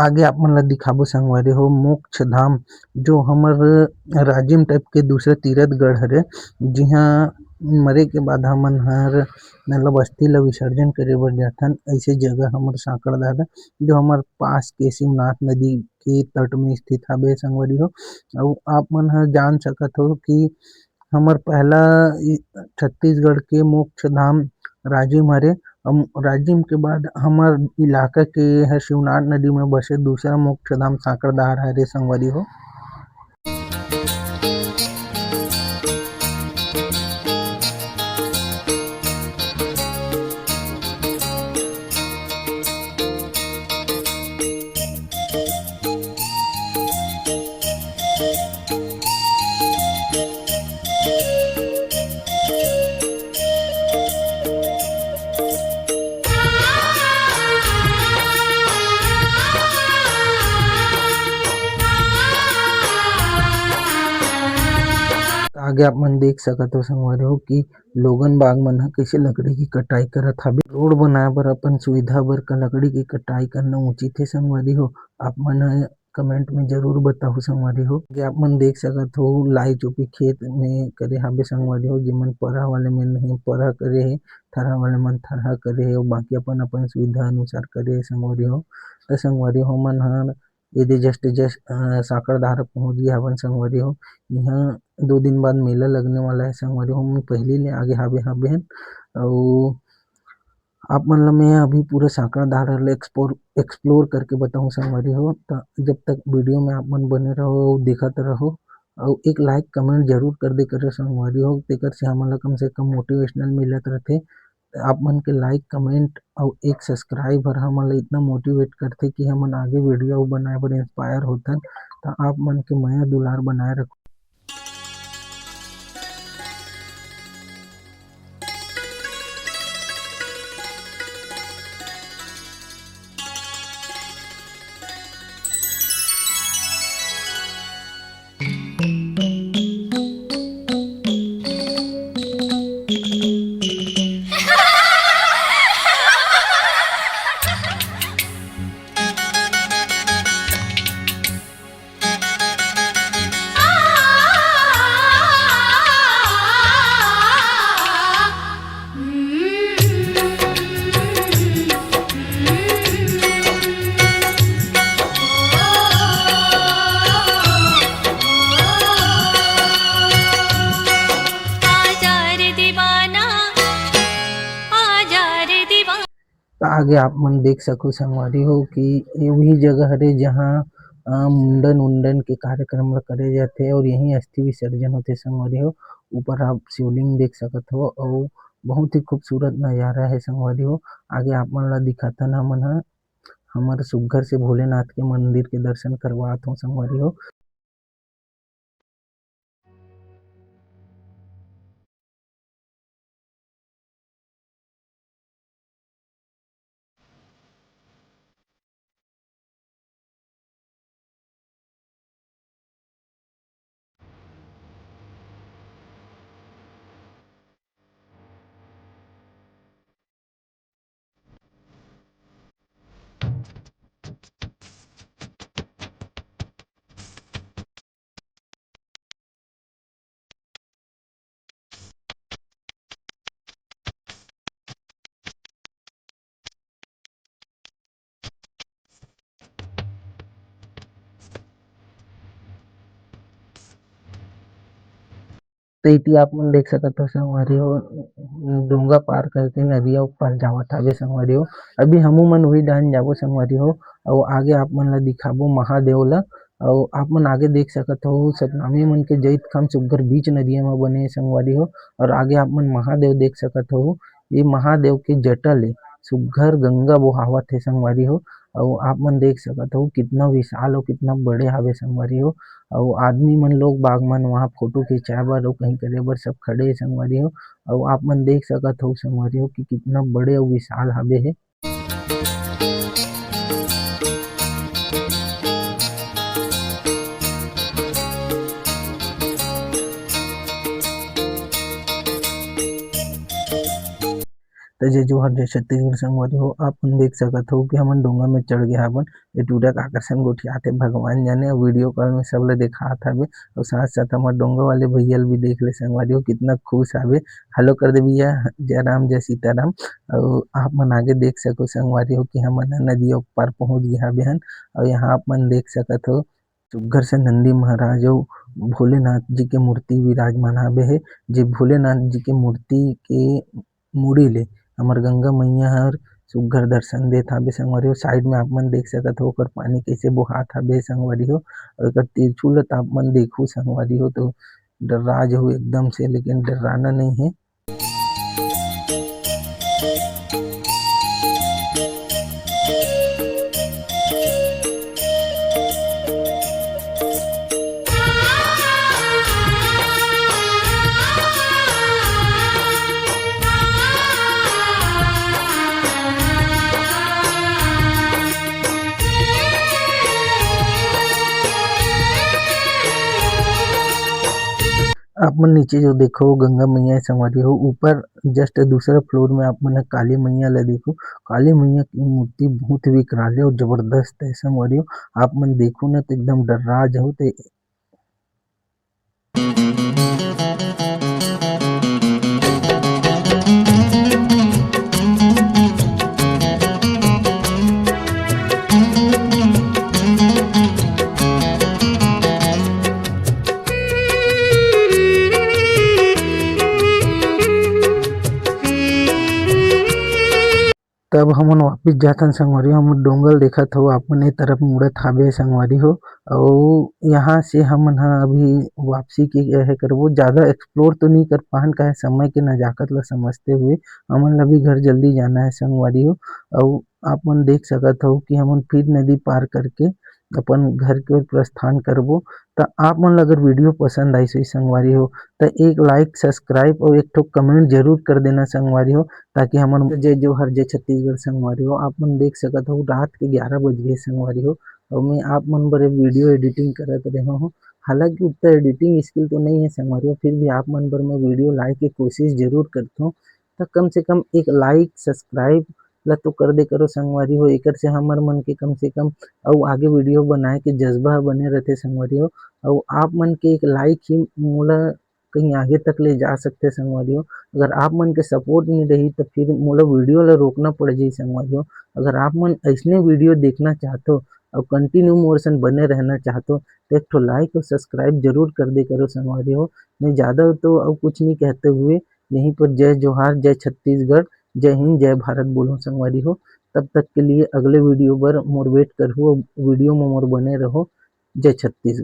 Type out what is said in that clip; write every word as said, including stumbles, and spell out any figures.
आगे आप मन ला दिखाबो संगवारी हो मोक्ष धाम, जो हमर राजिम टाइप के दूसरा तीरथगढ़ हरे, जिहाँ मरे के बाद हमन हर मतलब अस्थि ला विसर्जन करे बर जाथन। ऐसे जगह हमर सांकड़दार, जो हमर पास के शिवनाथ नदी के तट में स्थित हाबे संगवारी हो। अउ आप मन ह जान सकत हो कि हमर पहला इ-, छत्तीसगढ़ के मोक्ष धाम राजिम हरे। अम, राजिम के बाद हमर इलाका के ह शिवनाथ नदी में बसे दूसरा मोक्ष धाम सांकड़दार हरे संगवारी हो। आगे आप मन देख सकत हो संगवारी हो कि लोगन बाग मन ह कइसे लकड़ी की कटाई करत हाबे। रोड बनाए बर अपन सुविधा बर का लकड़ी की कटाई करना उचित हे संगवारी हो? आप मन ह कमेंट में जरूर बताहू संगवारी हो। आगे आप मन देख सकत हो लाई चुकी खेत में करे हाबे संगवारी हो, जेमन परहा वाले मन हे परहा करे हे, थरहा वाले मन थरहा करे हे, अउ बाकी अपन अपन सुविधा अनुसार करे हे संगवारी हो। त संगवारी हो मन ह एदे जस्ट जस्ट, अ, सांकड़दार पहुंच गे हावन संगवारी हो। इहाँ दो दिन बाद मेला लगने वाला है संगवारी हो, हमन पहली ले आगे हाबे हाबे हन। अउ आप मन ल मैं अभी पूरा सांकड़दार ल एक्सप्लोर एक्सप्लोर करके बताहूँ संगवारी हो। त जब तक वीडियो में आप मन बने रहो, देखत रहो, अउ एक लाइक कमेंट जरूर कर दे करो संगवारी हो, तेकर से हमन ल कम से कम मोटिवेशनल मिलत रथे। आप मन के लाइक, कमेंट अउ एक सब्सक्राइब हर हमन ला इतना मोटिवेट करथे कि हमन आगे वीडियो बनाए बर इंस्पायर होथन। त आप मन के मया दुलार बनाए रखो। त आगे आप मन देख सको संगवारी हो कि ये वही जगह हरे जहाँ, अ, मुंडन उंडन के कार्यक्रम ल करे जाथे और यहीं अस्थि विसर्जन होथे संगवारी हो। ऊपर आप शिवलिंग देख सकत हो और बहुत ही खूबसूरत नजारा है संगवारी हो। आगे आप मन ला दिखाथन हमन ह, हमर सुग्घर से भोलेनाथ के मंदिर के दर्शन करवात हो संगवारी हो। तो इति आप मन देख सकत हो संगवारी हो, डोंगा पार करके नदिया ऊपर जावत हावे संगवारी हो। अभी हमू मन वही डाहन जाबो संगवारी हो, अउ आगे आप मन ला दिखाबो महादेव ला। अउ आप मन आगे देख सकत हो सतनामी मन के जैत खाम सुग्घर बीच नदिया म बने हे संगवारी हो। अउ आगे आप मन महादेव देख सकत हो, ये महादेव के जटा ले सुग्घर गंगा बोहावत हे संगवारी हो। अउ आप मन देख सकत हो कितना विशाल अउ कितना बड़े हावे संगवारी हो। अउ आदमी मन लोग बाग मन वहाँ फोटो खिंचाए बर अउ कहीं करे बर सब खड़े हे संगवारी हो। अउ आप मन देख सकत हो संगवारी हो कि कितना बड़े अउ विशाल हावे हे। त जय जोहार, जय छत्तीसगढ़ संगवारी हो। आप मन देख सकत हो कि हमन डोंगा में चढ़ गे हावन। ये टूरा काकर संग गोठियात हे, भगवान जाने। अउ video call में सब ल देखात हावे, अउ साथ-साथ हमर डोंगा वाले भैया ल भी देख ले संगवारी हो, कितना खुश हावे। Hello कर दे भैया, जय राम, जय सीताराम। अउ आप मन आगे देख सको संगवारी हो कि हमन ह नदिया पार पहुंच गे हाबे हन। अउ यहाँ आप मन देख सकत हो, सुग्घर से नंदी महाराज अउ भोलेनाथ जी के मूर्ति विराजमान हाबे हे, जे भोलेनाथ जी के मूर्ति के मुड़ी ले हमर गंगा मैया हर सुग्घर दर्शन देत हाबे संगवारी हो। Side में आप मन देख सकत हो, ओकर पानी कइसे बोहात हाबे संगवारी हो, अउ एकर तिरछुल ल त आप मन देखहू संगवारी हो, तो डर्रा जहू एकदम से, लेकिन डर्राना नइ हे। आप मन नीचे जो देखो, गंगा मैया हे संगवारी हो, ऊपर just दूसरा floor में आप मन ह काली मैया ल देखो। काली मैया के मूर्ति बहुत विकराल हे अउ जबरदस्त हे संगवारी हो। आप मन देखो ना, तो एकदम डर्रा जहू। तो तब हमन वापिस जाथन संगवारी हो, हमन डोंगा ल देखत हो, आप मन ए तरफ मुड़त हाबे संगवारी हो। अउ यहाँ से हमन ह अभी वापसी के यह करबो, ज्यादा explore तो नहीं कर पाहन, काहे समय के नजाकत ल समझते हुए हमन ल भी घर जल्दी जाना है संगवारी हो। अउ आप मन देख सकत हो कि हमन फिर नदी पार करके अपन घर के ओर प्रस्थान करबो। त आप मन ल अगर video पसंद आइस होही संगवारी हो, त एक like, subscribe अउ एक ठो comment जरूर कर देना संगवारी हो, ताकि हमन जय जोहार, जय छत्तीसगढ़ संगवारी हो। आप मन देख सकत हो, रात के ग्यारह बज गे संगवारी हो, अउ मैं आप मन बर video editing करत रहे हो। हालांकि उतना editing skill तो नहीं है संगवारी हो, फिर भी आप मन बर मैं video लाए के कोशिश जरूर करत हूँ। त कम से कम एक like, subscribe ला तो कर दे करो संगवारी हो, एकर से हमर मन के कम से कम अउ आगे video बनाए के जज्बा बने रहथे संगवारी हो। अउ आप मन के एक like ही मोला कहीं आगे तक ले जा सकथे संगवारी हो। अगर आप मन के support नहीं रही, तो फिर मोला video ला रोकना पड़ जाही संगवारी हो। अगर आप मन ऐसने video देखना चाहत हो अउ continue मोर संग बने रहना चाहत हो, तो एक ठो like अउ subscribe जरूर कर दे करो संगवारी हो। मैं ज्यादा तो अउ कुछ नहीं कहते हुए यहीं पर जय जोहार, जय छत्तीसगढ़, जय हिंद, जय भारत बोलूं संगवारी हो। तब तक के लिए अगले video बर मोर wait करहू, video में मोर बने रहो। जय छत्तीसगढ़।